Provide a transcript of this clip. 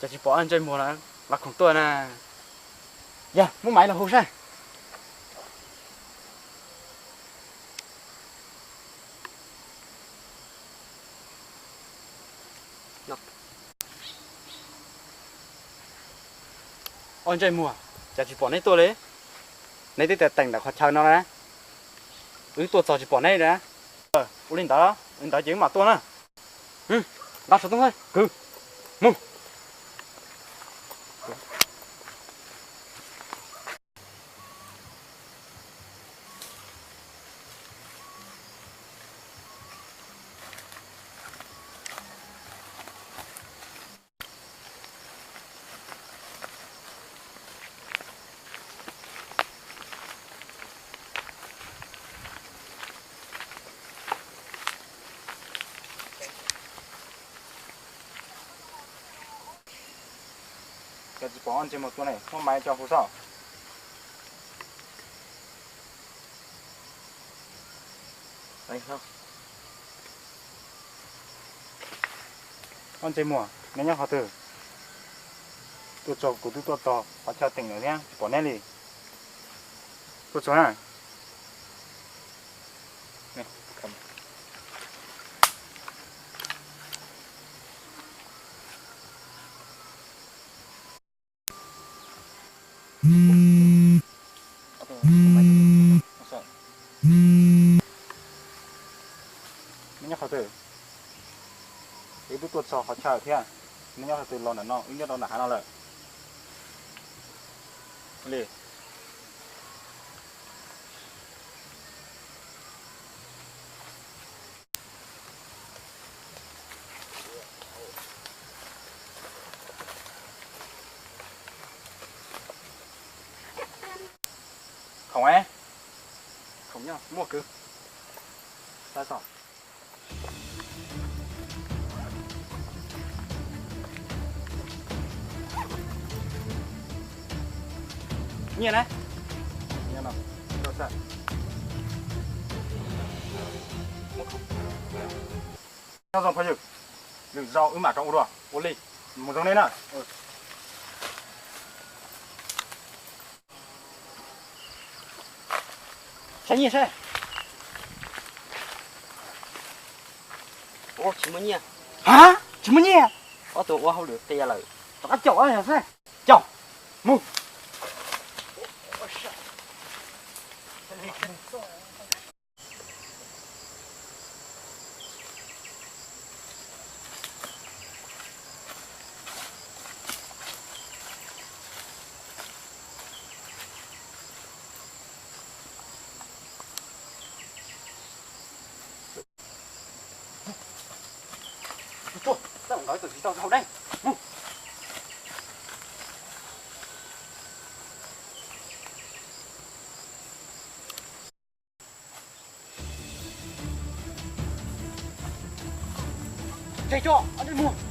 Cas tsis pom ntsej muag los khoom tuaj na. Yog muab maiv los hu saib. Ob ntsej muag, cas tsis pom neb tuaj li? Neb twb tias teem ntawm qhov chaw no na. Wb tuaj txog tsis pom neb na. Ua li ntawd, li ntawd ces wb mam tuaj na. Nqa xov tooj kwv mus. Cas tsis pom ob ntsej muag tuaj ne, muab maiv coj hu saib. Ob ntsej muag, neb nyob qhov twg? Tuaj txog kuv twb tuaj txog qhov chaw teem lawm thiab tsis pom neb li. Tuaj txog na. Neb nyob qhov twg? Wb twb tuaj txog qhov chaw thiab. Neb nyob qhov twg los ntawm no, wb nyob rau nram hav no lawm. Li. Khoom, khoom nyob muaj kwv. Nyiaj na. Nyob zoo phooj ywg, lwm zaus wb mam rov ua dua. Ua li, mus zoo nej na. Saib nyiaj saib. Ua tsis muaj nyiaj. Ha, tsis muaj nyiaj. Ob tug ua hauj lwm qias lawm. Rov qab caum saib. Caum. Mus. Tseg tso, ob ntsej muag.